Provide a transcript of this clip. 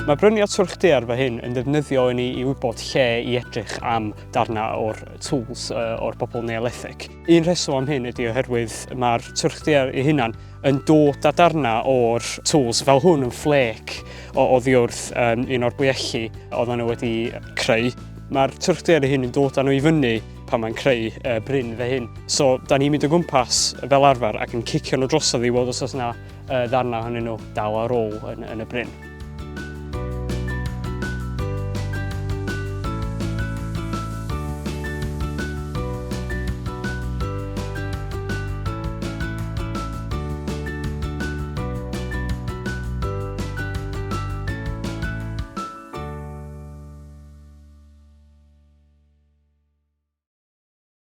Mae bryniau Twrch Daear fel hyn yn ddefnyddiol i ni i wybod lle i edrych am darnau o'r tools o'r bobl Neolithic. Un rheswm am hyn ydy oherwydd mae'r Twrch Daear ei hunan yn dod â darnau o'r tools fel hwn yn flake o oddi wrth um, un o'r bwyelli oedden nhw wedi creu. Mae'r Twrch Daear ei hun yn dod â nhw i fyny pan mae'n creu uh, bryn fe hyn. So, da ni'n mynd o gwmpas fel arfer ac yn cicio nhw drosodd i weld os oes yna uh, ddarnau ohonyn nhw dal ar ôl yn, yn y bryn.